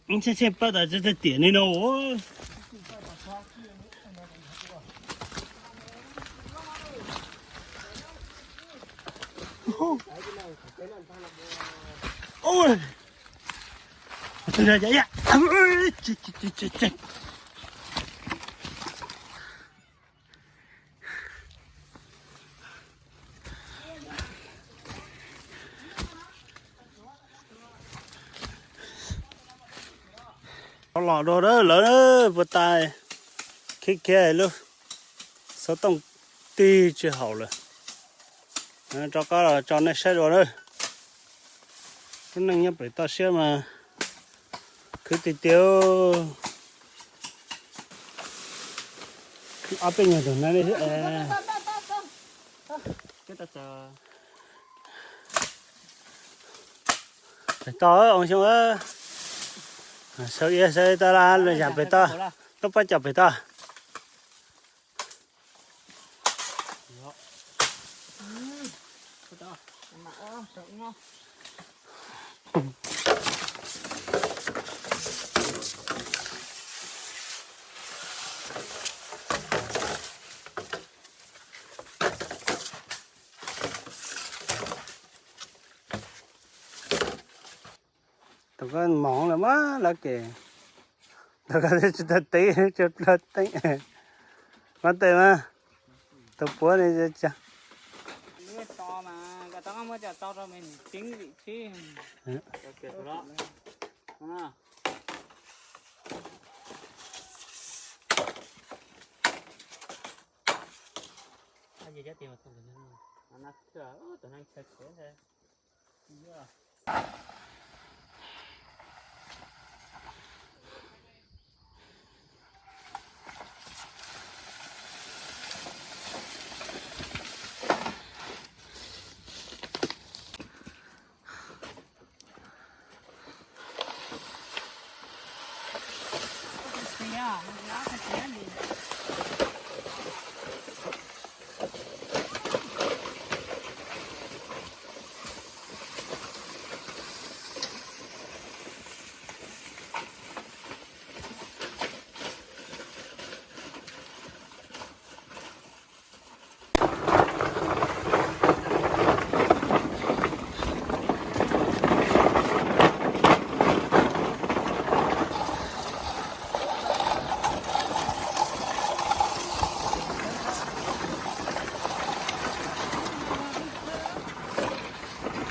Ib tsheej tsheej pab tas txog tiam ni no. Los dua lawm, puas tas, khiav khiav lub xov tooj tig tsis haum lawm. Rov qab los tso nej saib dua na. Lub neej nyob pem toj siab mas khwv tiag tiag. Ob peb nyuag tus na. Pem toj, Oov Xyooj, sawv ia sawv toj laj lwm yam pem toj, lub pob caus pem toj. Tus koj moov lawm mas lawv kev, tus koj tsis tau teeb, tsis plawg teeb. Mas tes mas, tus puav ni.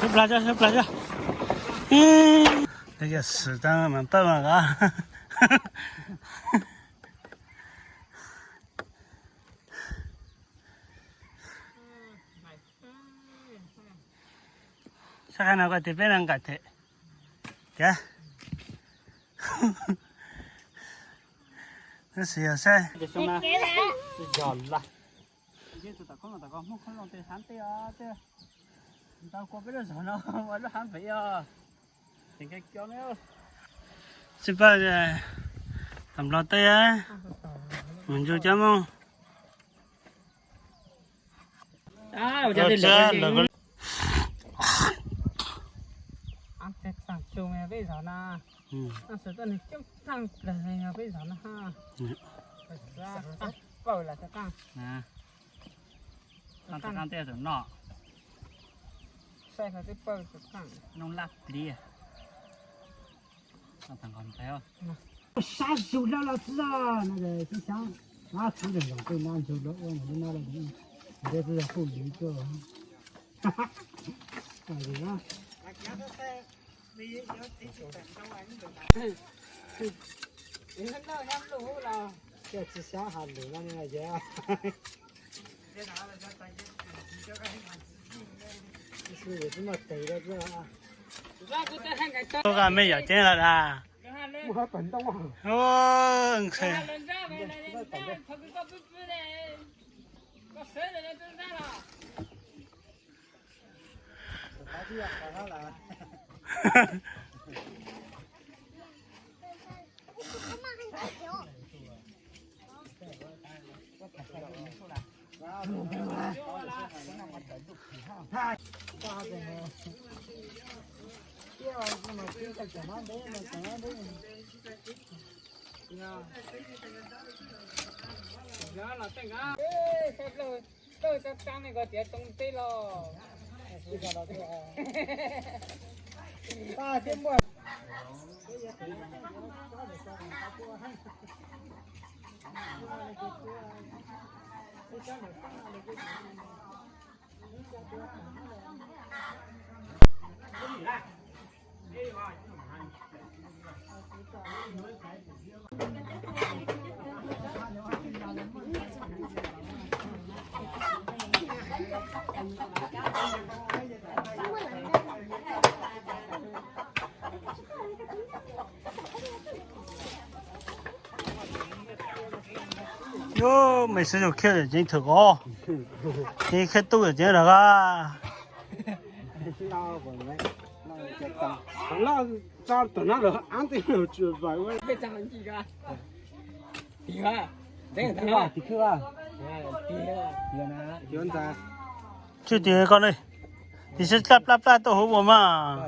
Sawv plas tso, sawv plas tso. Yog xwm tau mas pawj mas qab. Saib qhov no koj tias peb no nqaim them tiag. Tab sis yog saib, ntau kua peb lub zog no ua lub hab pem os. Tsis pab tam nplog teb, mus ntsu cov Hmoob. Peb zog no, peb zog no, tej tus no, saib twb pawg tus qeej, noj laj pliag. Sab zug lawm los txog no, xyoob xyoob, no kuv los nrog peb no ntsug lawv ua ntawm no los, ntawd twb yog kuj yus tuaj. Tsis xyab has lus no ces twb muaj tes rau. Tus me yawm ceeb lawm na. Nthe. Yus, mej sib zug khiab ceev thwm ko, ceev khiab tub ceev lawm a. Tsis tim koj ne, tis sib plab plab plab tuaj huv ua mas.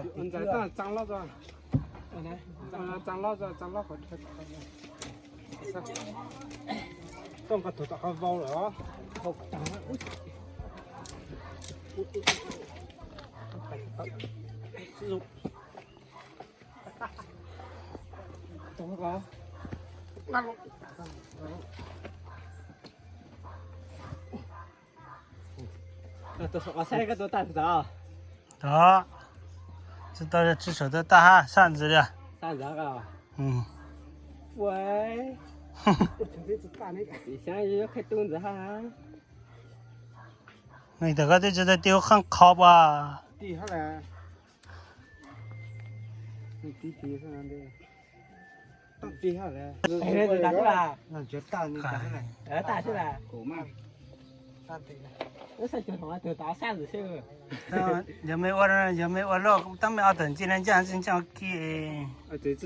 Tod, tsis tau, tsis saum tau tag hab, sab ntxiv li. Neeg tawm koj twb tsis tau ti hub qeej qhov as. Yog mej ua, yog mej ua luaj tab mej ob tawm ncig na, ncaaj tsi ncaaj kiag. Tawm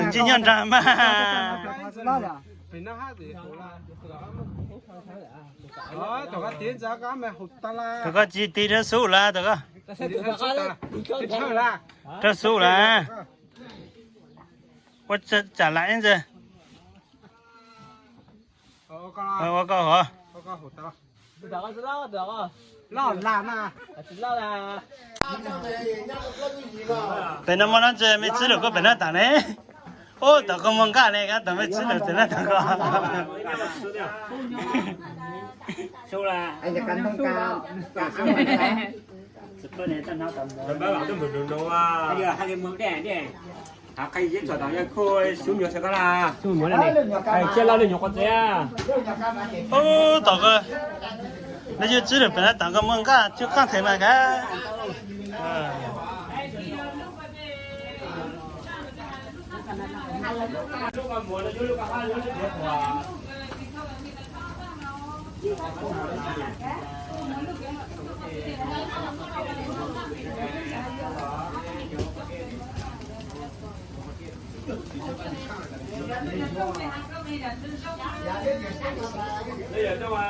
ncig nyob nrag mas. Tawm koj tsis tig rau xub lawm, tawm koj rau xub lawm. Ua tsam lam ib ntsis. Ua koj hov. Pem no muaj dlaab tsi mej tswb lawm koj pem nab taam ne? Ub, tom koj muaj nqaj ne, koj tom mej tswb lawm pem nab taam ko. Ub, tom ko, nab yog tswb lawm pem nab taam ko muaj nqaj cub qaab thev mas ka.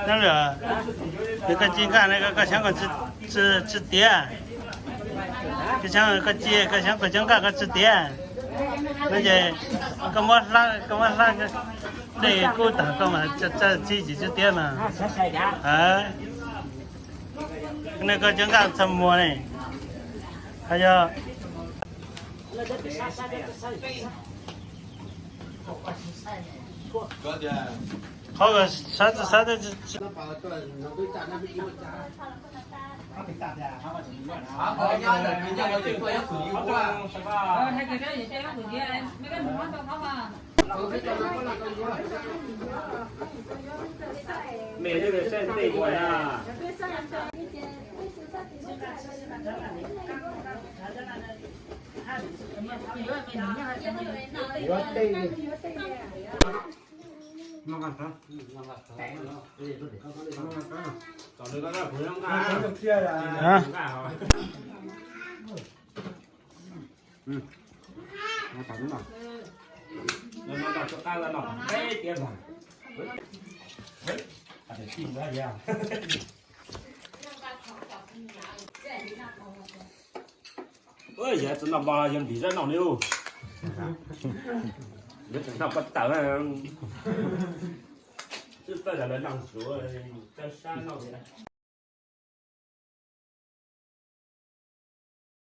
Nyob li, yog koj ci nqaj ne koj xyoob koj tsi tiav, koj xyoob koj ci, koj xyoob koj coob nqaj koj tsi tiav. No ces koj muab hlab, koj muab hlab dej kub taag koj mas tsi tsi tsi tiav mas. Ne koj coob nqaj txha muag ne. Hab yog qhov sab tsi sab Yog txiv noj mov yog ntim zaj noj ne. Yuav tseem noj pob tawm, twb pab lawv noj zuav, tawg sab noj li.